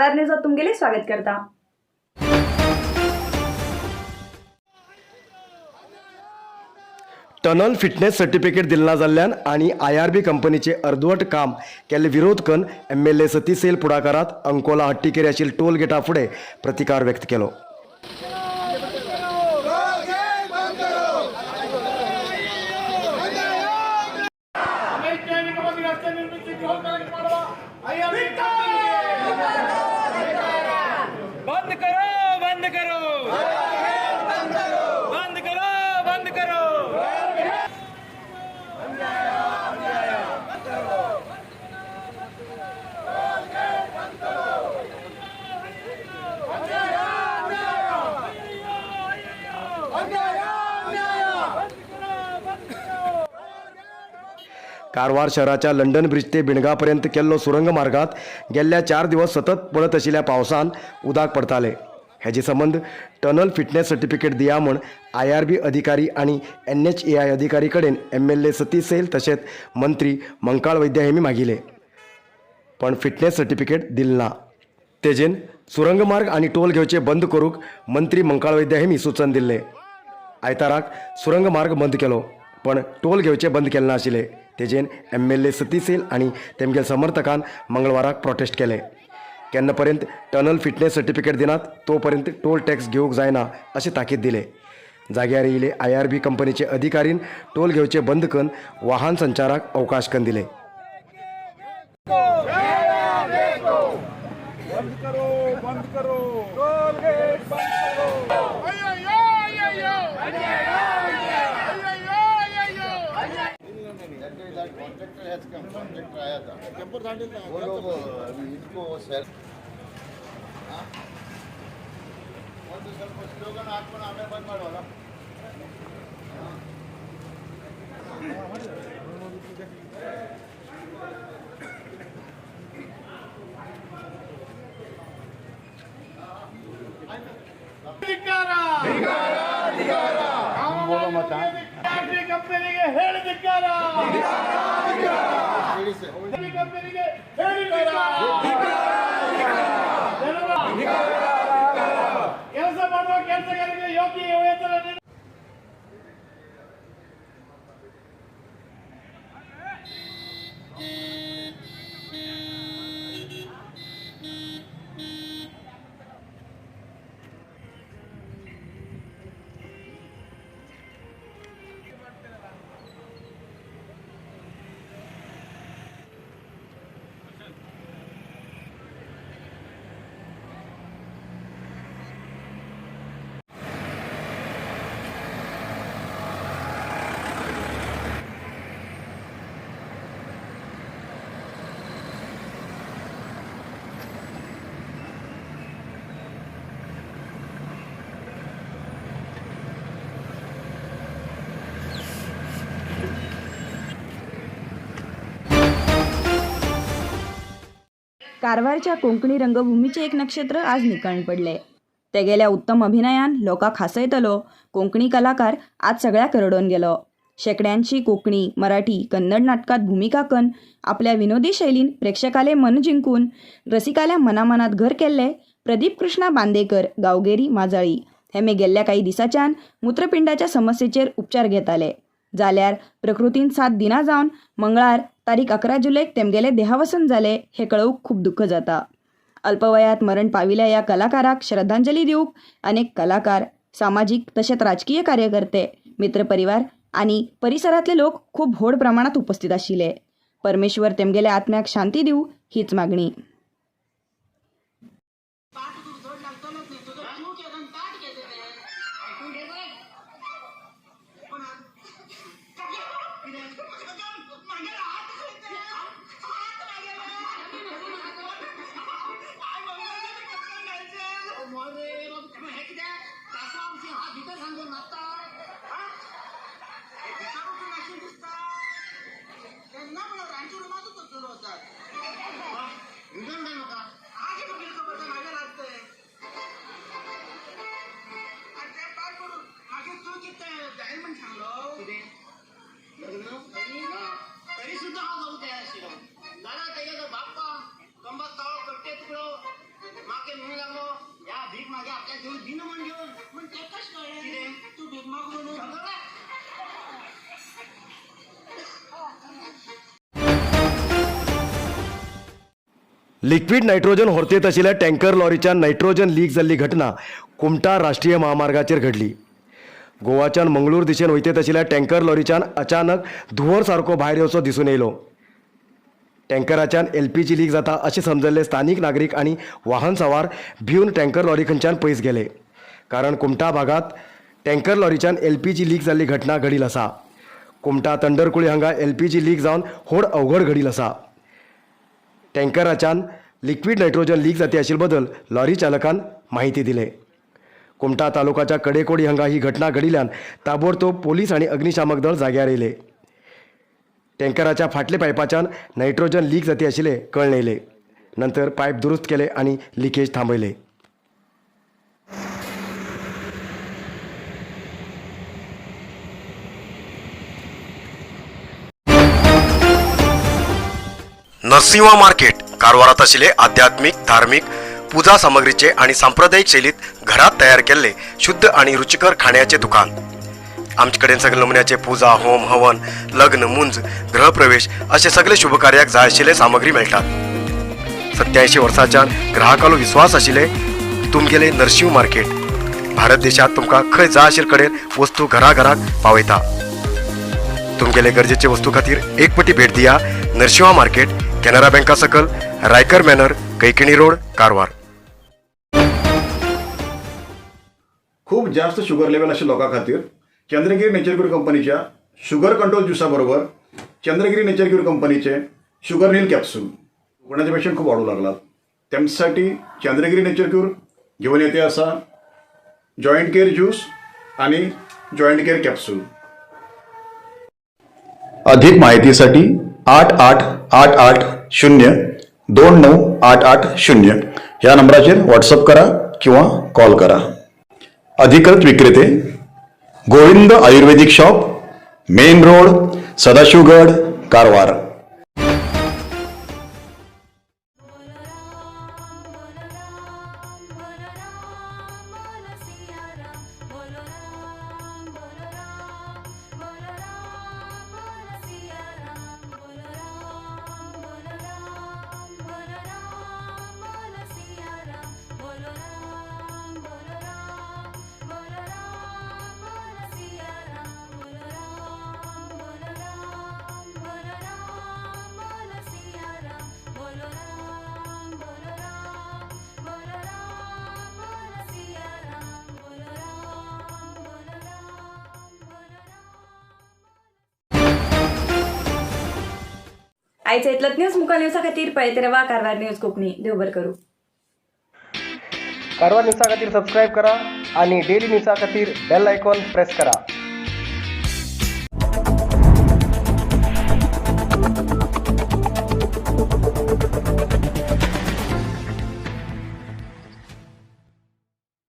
R R न्यूजात तुमगेले स्वागत करता. Tunnel fitness certificate दिलना जाल्ल्यान आनी आयआरबी कंपनीचे अर्दवट काम केल्ले विरोध करून एमएलए सतीश सैल फुडाकारात अंकोला हट्टीकेरी आशिल्ल्या टोल गेटा फुडें प्रतिकार व्यक्त केलो. ಅವೈಜ್ಞಾನಿಕವಾಗಿ ರಸ್ತೆ ನಿರ್ಮಿಸಿ ಟೋಲ್ ಕಲೆಕ್ಟ್ ಮಾಡುವ ಐಆರ್ಬಿ बंद करो, बंद करो, बंद करो, बंद करो. कारवार शहराच्या लंडन ब्रिज ते बिणगापर्यंत केल्लो सुरंग मार्गात गेल्ल्या 4 दिवस सतत पडत आशिल्ल्या पावसान उदक पडताले. हेजे संबंद टनल फिटनेस सर्टिफिकेट दिया म्हूण आयआरबी अधिकारी आनी एनएचएआय अधिकारी कडेन एमएलए सतीश सैल तशेंच मंत्री मंकाळ वैद्य हेमी मागिले, पण फिटनेस सर्टिफिकेट दिल ना. तेजेन सुरंग मार्ग आनी टोल घेवचे बंद करूंक मंत्री मंकाळ वैद्य हेमी सूचन दिल्ले. आयताराक सुरंग मार्ग बंद केलो, पण टोल घेवचे बंद केले नाशिल्ले. तेजेन एमएलए सतीश सैल आनी तेमगेल समर्थकान मंगळवाराक प्रोटेस्ट केले. केन्ना पर्यंत टनल फिटनेस सर्टिफिकेट दिनात तोपर्यंत टोल टॅक्स घेवंक जायना अशें ताकीद दिले. जाग्यार येयले आयआरबी कंपनीचे अधिकारीन टोल घेवचे बंद करून वाहन संचाराक अवकाश करून दिले. बंद करो, बंद करो, टोल गेट बंद करो. ಅಯ್ಯಯ್ಯೋ, ಅಯ್ಯಯ್ಯೋ, ಅಯ್ಯಯ್ಯೋ, ಅಯ್ಯಯ್ಯೋ. That contractor has come, contractor आया था. वो लोग अभी इनको सर ಒಂದು ಸ್ವಲ್ಪ ಸ್ಲೋಗನ್ ಹಾಕೊಂಡು ಆಮೇಲೆ ಬಂದ್ ಮಾಡುವಲ್ಲ. ಧಿಕ್ಕಾರ, ಐಆರ್ಬಿ ಕಂಪನಿಗೆ ಹೇಳಿ ಧಿಕ್ಕಾರ, ಐಆರ್ಬಿ ಕಂಪನಿಗೆ ಹೇಳಿ ಧಿಕ್ಕಾರ. ಜನರ ಕೆಲಸ ಮಾಡುವ ಕೆಲಸಗಾರರಿಗೆ ಯೋಗ್ಯ ವೇತನ ನೀಡಿ. कारवारच्या कोंकणी रंगभूमीचें एक नक्षत्र आज निकण पडलें. तेगेल्या उत्तम अभिनयान लोकांक हांसयतलो कोंकणी कलाकार आज सगळ्याक रडोवन गेलो. शेंकड्यांची कोंकणी, मराठी, कन्नड नाटकांत भुमिका कन्न आपल्या विनोदी शैलीन प्रेक्षकालें मन जिंकून रसिकाल्या मनामनात घर केल्ले प्रदीप कृष्णा बांदेकर, गांवगेरी माजाळी हेमे गेल्ल्या काही दिसांच्यान मूत्रपिंडाच्या समस्येचेर उपचार घेताले. जाल्यार प्रकृतीन साथ दिना जावन मंगळार तारीख 11 जुलयक तेमगेलें देहावसन जालें हें कळोवंक खूब दुख्ख जाता. अल्पवयात मरण पाविल्ल्या ह्या कलाकाराक श्रद्धांजली दिवंक अनेक कलाकार, सामाजीक तशेंच राजकीय कार्यकर्ते, मित्रपरिवार आनी परिसरांतले लोक खूब व्हड प्रमाणात उपस्थित आशिल्ले. परमेश्वर तेमगेल्या आत्म्याक शांती दिवं हीच मागणी. लिक्विड नायट्रोजन होरतेत आशिल्ल्या टँकर लॉरीच्यान नायट्रोजन लीक जाल्ली घटना कुमटा राष्ट्रीय महामार्गाचेर घडली. गोवाच्यान मंगळूर दिशेन वयतेत आशिल्ल्या टँकर लॉरीच्यान अचानक धुंवर सारको भायर येवचो दिसून येयलो. टँकराच्यान एलपीजी लीक जाता अशें समजल्ले स्थानीक नागरीक आनी वाहन सवार भिवन टँकर लॉरी खंयच्यान पयस गेले, कारण कुमटा भागांत टँकर लॉरीच्यान एलपीजी लीक जाल्ली घटना घडील आसा. कुमटा तंडरकुळी हांगा एलपीजी लीक जावन व्हड अवघड घडील आसा. टँकराच्यान लिक्विड नायट्रोजन लीक जाती आशिल्ले बदल लॉरी चालकान माहिती दिले. कुमटा तालुकाच्या कडेकोडी हांगा ही घटना घडिल्ल्यान ताबडतोब पोलीस आनी अग्निशामक दळ जाग्यार येयले. टँकराच्या फाटल्या पायपाच्यान नायट्रोजन लीक जाती आशिल्ले कळ्ळें येयले. नंतर पायप दुरुस्त केले आनी लिकेज थांबयले. नरसिंहा मार्केट कारवारात आशिल्ले आध्यात्मिक, धार्मिक पुजा सामग्रीचे आणि सांप्रदायिक शैलीत घरात तयार केल्ले शुद्ध आणि रुचिकर खाण्याचे दुकान. आमचे कडेन सगळे नमुन्याचे पुजा, होम, हवन, लग्न, मुंज, गृहप्रवेश असे सगळे शुभकार्याक जाय आशिल्ले सामग्री मेळटात. 87 वर्सांच्यान ग्राहकालो विश्वास आशिल्ले तुमगेले नरशिंव मार्केट भारत देशात तुमकां खंय जाय आशिल्ले कडेन वस्तू घराघराक पावयता. तुमगेले गरजेचे वस्तू खातीर एक पटी भेट दिया नरशिंवा मार्केट, कॅनरा बँका सकल, रायकर मॅनर, कैकिणी रोड, कारवार. खूप जास्त शुगर लेवल आशिल्ल्या लोकां खातीर चंद्रगिरी नेचर क्यूर कंपनीच्या शुगर कंट्रोल ज्युसा बरोबर चंद्रगिरी नेचर क्यूर कंपनीचे शुगर नील कॅप्सूल. कोणाचे पेशंट खूप वाढू लागलात, त्यांच्यासाठी चंद्रगिरी नेचर क्यूर घेऊन येते असा जॉईंट केअर ज्यूस आणि जॉईंट केअर कॅप्सूल. अधिक माहितीसाठी 888880 29880 ह्या नंबराचेर व्हॉट्सअप करा किंवा कॉल करा. अधिकृत विक्रेते Govind Ayurvedic shop, main road, Sadashivgad, Karwar. आयचे इतलोच न्यूज. मुखार न्यूजा खातीर पळयत रावा कारवार न्यूज कोंकणी. देव बरें करूं. कारवार न्यूजा खातीर सबस्क्रायब करा आणि डेली न्यूजा खातीर बेल आयकॉन प्रेस करा.